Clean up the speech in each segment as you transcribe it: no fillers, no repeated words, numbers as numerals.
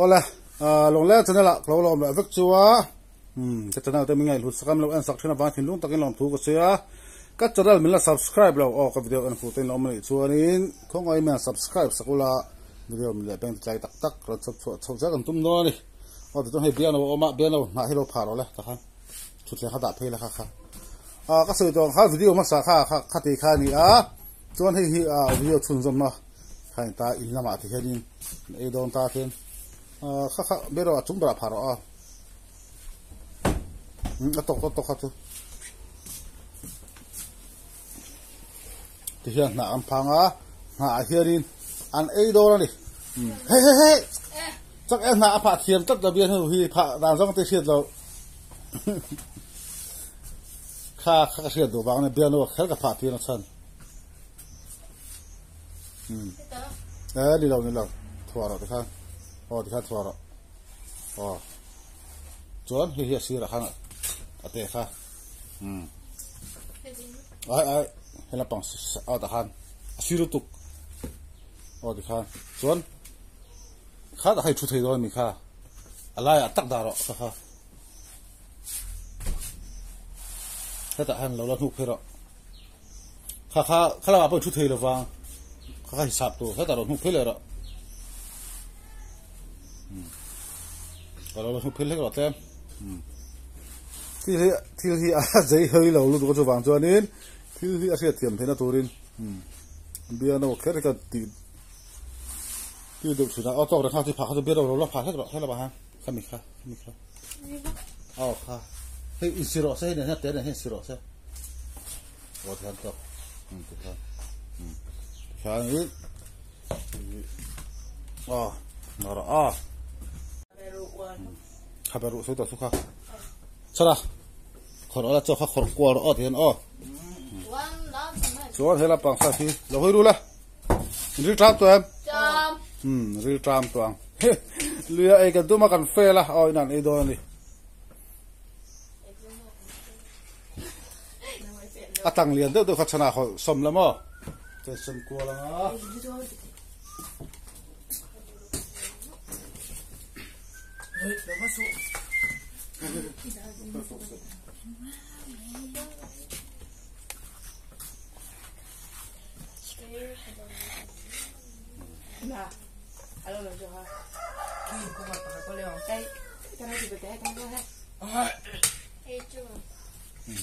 Awle, Lawngleng channel ah ka lo lawm leh vek chu a, ka channel te min ngaihhlut sak a, min lo en sak thin avang thinlung takin lawmthu ka sawi a, ka channel min la subscribe lo aw ka video en fuh te in la awm a nih chuanin khawngaih min han subscribe sak ula video min leh peng ti tlai tak tak rawn chhawp chhuah chhoh zel kan tum dawn a ni. Aw tichuan hei biakno a awm a, biakno hnah hi lo phah rawh le takhan thutthleng kha dah phei la kha kha. Ka sawi tawh ang kha video hmasa kha kha ti kha a ni a, chuan hei hi video chhunzawmna kha a ni ta in lamah ti hianin An ei dawn ta khin kha kha ber a chung berah phah rawh a a tawk tawk tawk kha chu ti hian hnah an phang a hnah ah hianin an ei dawn a ni hei hei hei chak e hnah a phah thiam tlat lo bian hei hi phah dan zawng te hriat loh kha kha ka hriat duh vang a ni bian ho kher ka phah tir a chhan. Eh ni lo ni lo thuah rawh tikhan aw tikhan thuah rawh aw chuan hei hi a sirah khan a te kha um ai ai he lampang aw tah khan a sir lutuk aw tikhan chuan kha tah kha i thu thei dawn a mi kha a laiah tak dah rawh kha kha hetah hian lo la hnuk phei rawh. Kha kha kha lamah pawh i thu thei lo vang kha kha hisap tur hetah rawn hnuk phei leh rawh ka lo la hnuk phei hlek rawh tlem thil hi thil hi a zei hawi lo lutuk a chuvang chuanin thil hi a hriat thiam theihna turin biano kher hi ka ti ti deuh thin a aw tawk reng kha chu phah kha chu biano lo la phah hlek rawh helama hian khami kha khami kha aw kha hei insi rawh se hei nen hian te nen hian insi rawh se. Aw ti khan tawk ti khan ti khan i aw nara a kha ber ruh sawi tawh chu kha chhara khawrh ala chaw kha khawrh kual rawh aw ti hian aw chuan he lampang side hi lo hawi ru la ril tram tawh em ril tram tawh ang luia ei kan tum a kan fail a aw inah an ei dawn a ni. A tang lian deuh deuh kha chhanah hawlh sawm la maw? Chei sawm kual ang a.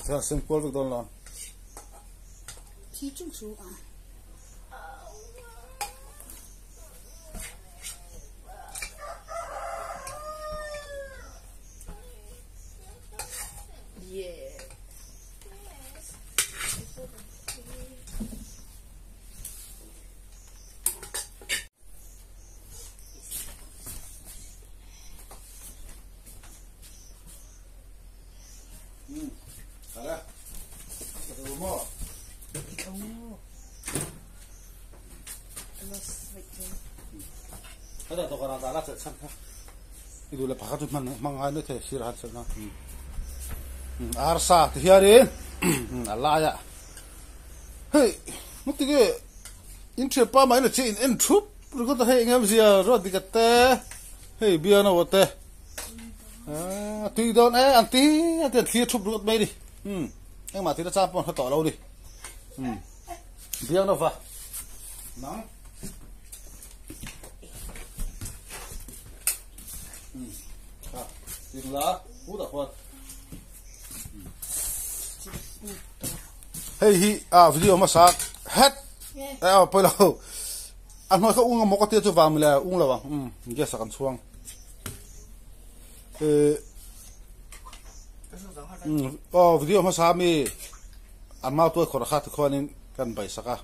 Thil sem kual vek dawn lo. Thi chung chu a. Yeah. Arsa ti hianin a laiah hei hmuti nge in thianpa mai na che in en thup ringawt a hei eng em zia ruat dik te hei bian aw te. A tui dawn e an ti a ti an thlir thup ringawt mai ni um engmah tihna chang pawh an hre tawh lo ni um biang lova nang um kha tin la pu dah khuan hei hi a video hmasa het e a pawi lo a hnuai kha ung emaw ka tia chu vang mile ung lo ang um gas ah kan chhuang. Aw video hmasa mi an mau tuai khawrh kha tikhuanin kan bai sak a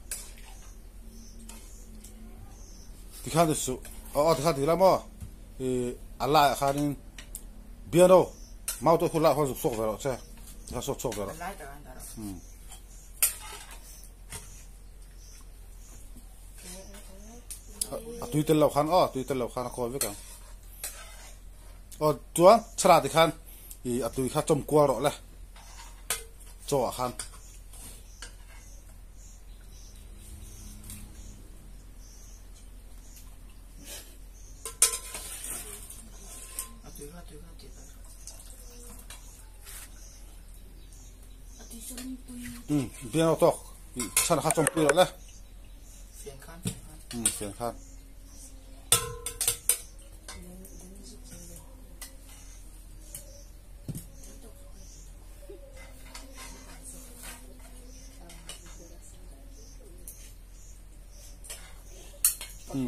tikhan ti suh aw tikhan ti la maw a laiah khanin piano mau tuai khu laiah khuan zuk chhuak ve rawh che tikhan sawt chhuak ve rawh a tui tel lo khan aw tui tel lo khan a kawl vek ang aw chuan chhara ti khan i a tui kha chawm kual rawh le chaw ah khan Ừ, bian lo tawk chhan kha chawmpui loh le. Ừ, fian khan. Ừ.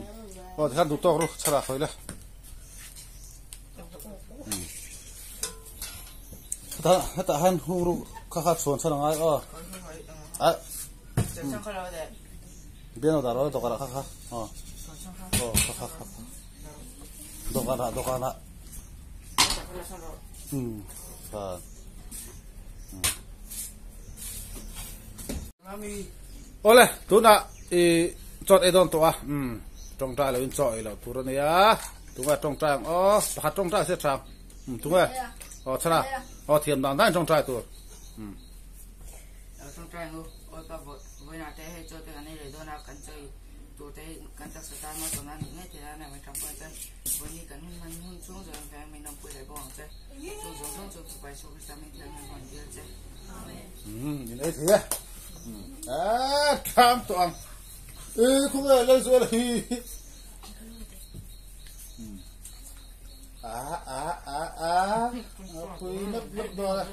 Aw tikhan duh tawk ru chhan ah khawi le. Hetah hian hung ru kha kha chhuan chhan a ngai aw. Bian dah rawh dawkah kha kha aw aw kha kha kha dawkah dawkah um kha awle tunah i chawt ei dawn tawh a um tawngtai lo in chaw ei loh tur a nia tunge tawngtai ang aw pakhat tawngtai se tha um tunge aw chhana aw thiam dan dan tawngtai tur um Tawngtai ang u aw pa vawiinah te hei chaw te kan ei leh dawn a kan chaw ei tur te hi kan taksa tan malsawmna a nih ngei theih a nia tangpawh chuan vawiini kan hun hman hun chhung zawng in veng min awmpui leh bawk ang che chu zawng zawng chu Fapa Isua Krista min thiam hian huan dil che. Umm in ei thei e. Aaa tham tawh ang. E khawnge Lalzuala hi. A a a a a pui lap lap dawn a.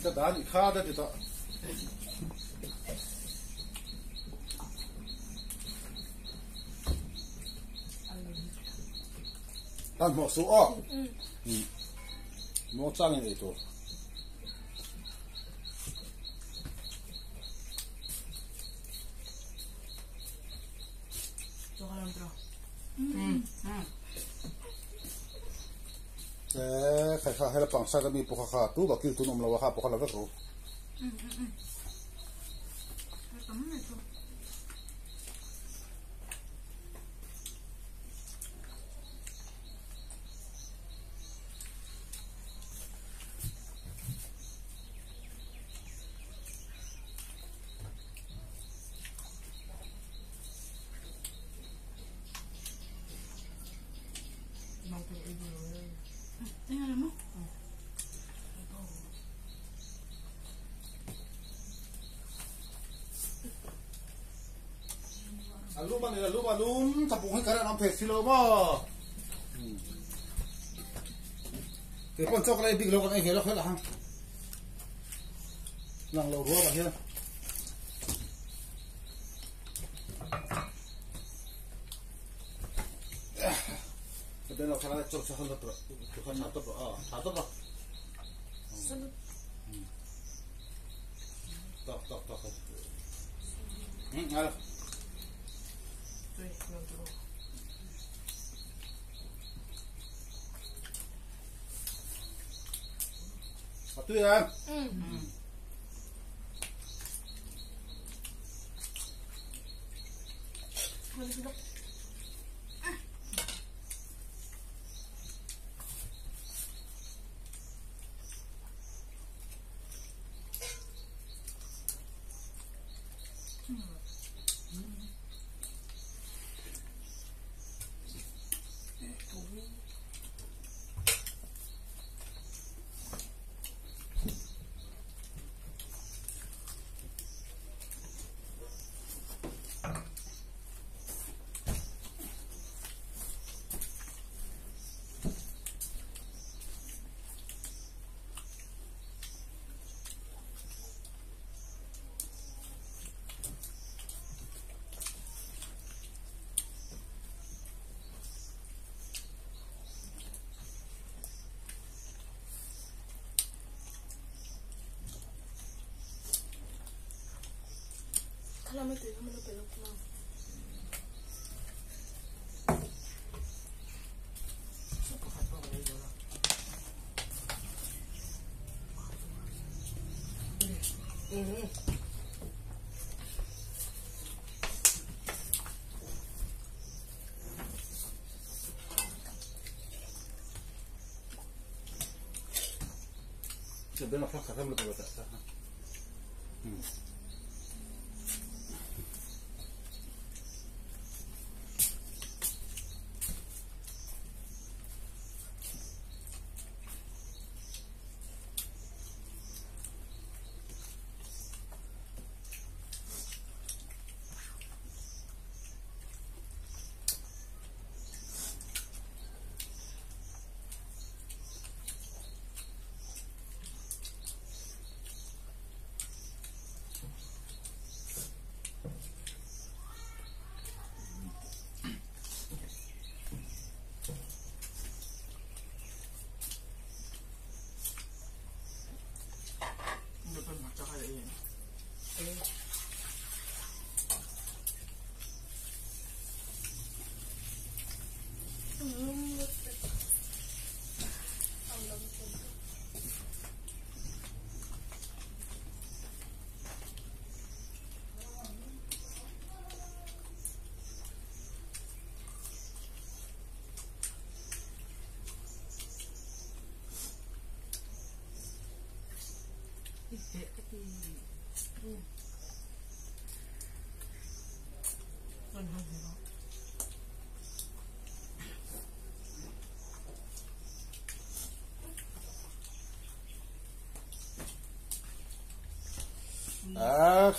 Ka dan i kha da ti tawh. Tan hmawh suh aw. Maw changin ei tur. Eh, khai kha hela pang side ami pawh kha kha tu ba kil tun awm lo a kha pawh kha la vek ru. A lum a ni, a lum a lum, thapung hi kar an awm thei si lo maw? Kei pawn chaw ka la ei bik lo kan ei ve lo khelh ang. Lang lo rual ah hian. Ben lo khala chaw chaw la tu khan na top a tha top a. Tok tok tok. Ala. A tui em? À,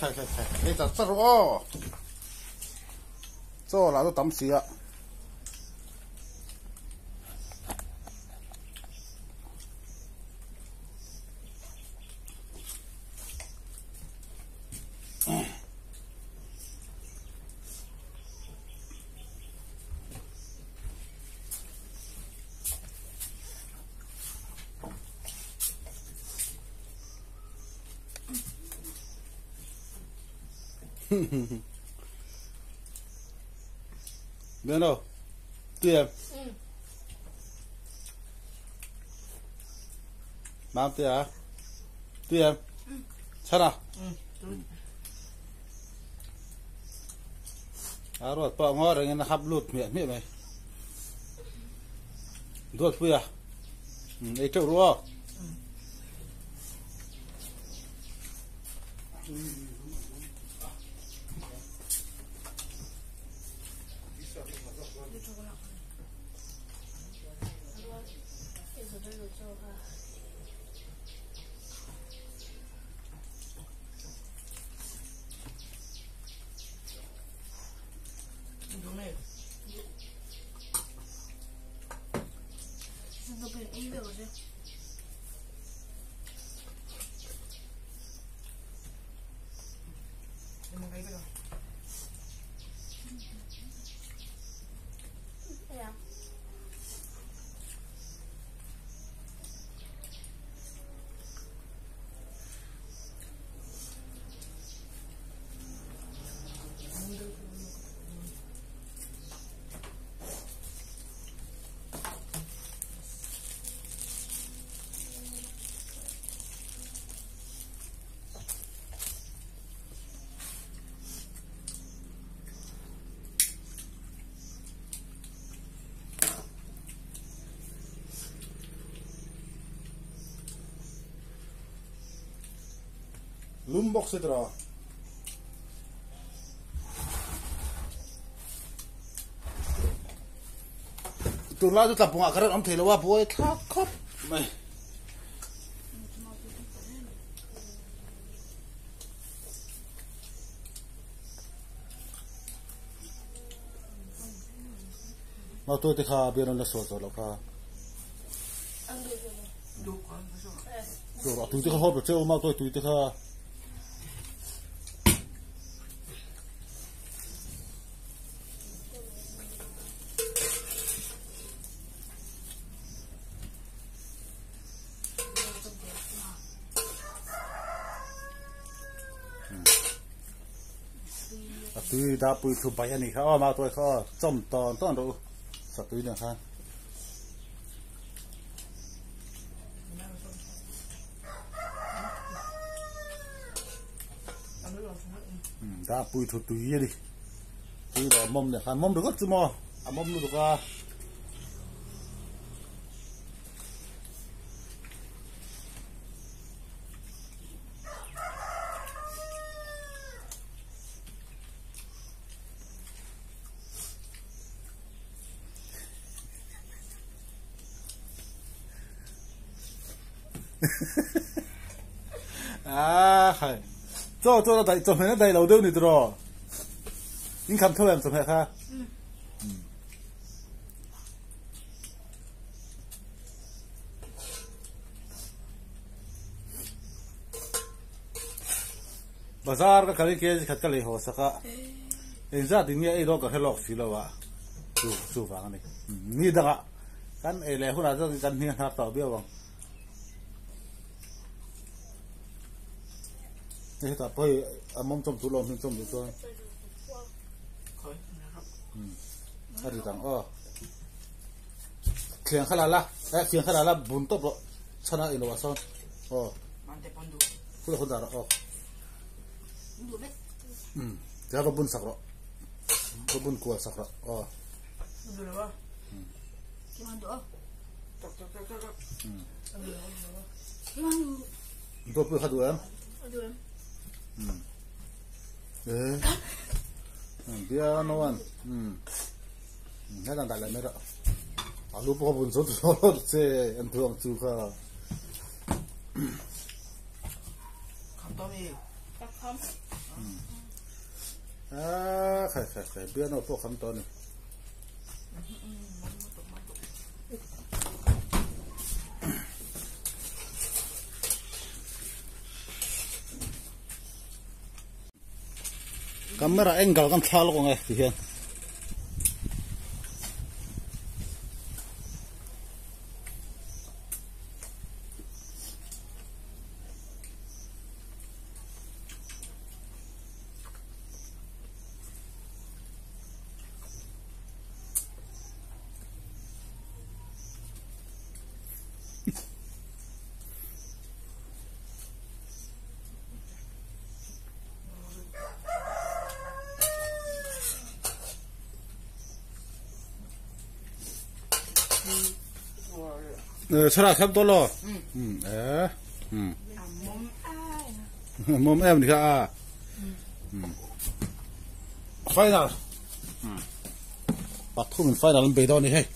khai khai khai, ei char char rawh aw. Chaw lah chu tam si a. Biết đâu? Tiền. Mam tiền à? Tiền. Chana. À? À rồi, bỏ ngó rồi nó hấp lụt miệng miệng mày. Đuột pui à? Ấy trâu rùa. Lum bawk se tawh. Tunlai chu tlapungah ka rawn awm thei lo a, buai thlak khawp mai. Mautuai te kha bian rawn la sual tawh loh kha. Tui te kha hawp lo cheu mautuai tui te kha. A tui dah pui thu bai a nih kha aw mautuai kha aw chawm tawn tawn rawh u sa tui nen khan. Dah pui thu tui a ni tui lo a mawm nen khan mawm ringawt chu maw a mawm lutuk a. Ah, khai. Cho cho dai cho hmeh dai lo deuh ni tiraw. In kham tho em chawhmeh kha. Bazar ka kal in kg khat ka lei haw sak a. Engzat in nge ei dawn ka hre lawk si lo a. Chu chu vang a ni. Ni dangah kan ei leh hunah chuan kan hming a hnar tawh viau ang. Hei hetah pawh hei a mawm chawm tur lo hming chawm duh chuan. A ri dang aw. Thiang kha la la, eh thiang kha la la bun tawp rawh chhan a ilo ah sawn aw. Khula khawn dah rawh aw. Um tia va bun sak rawh. Va bun kual sak rawh aw. Dawt pawh kha duh em? Eh. Bia no an. He dan dah leh mai rawh. Alu pawh bun zo zo che an thu ang chu kha. Kham to mi. Ka kham. Ah, khai khai khai bia no pawh kham to ni. Camera angle kan thla lawk ang e ti hian. Chhara kham to lo. Eh. Mom em ni kha a. Final. Pathum in final an bei dawn ni hei.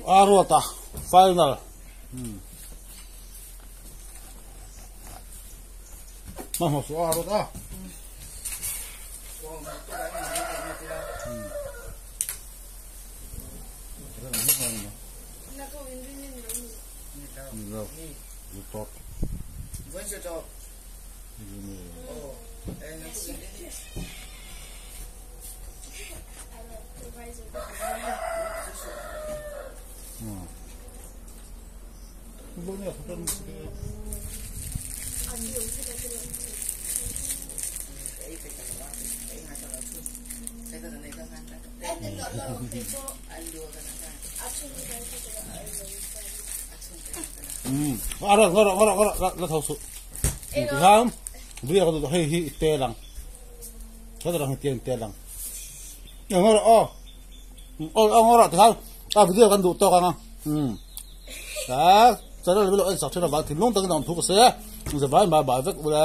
Arota final. Vamos, Arota. Ara ngora ngora ngora la thau su. Ti ham. Bri ka du hei hi te lang. Ka dang tian te lang. Ngora o. O ngora ti ham. A video kan du to ka nga. Ta channel bi lo en sak thina ba thinlung takin ang thu ka se. Zai bai bai bai vek ula.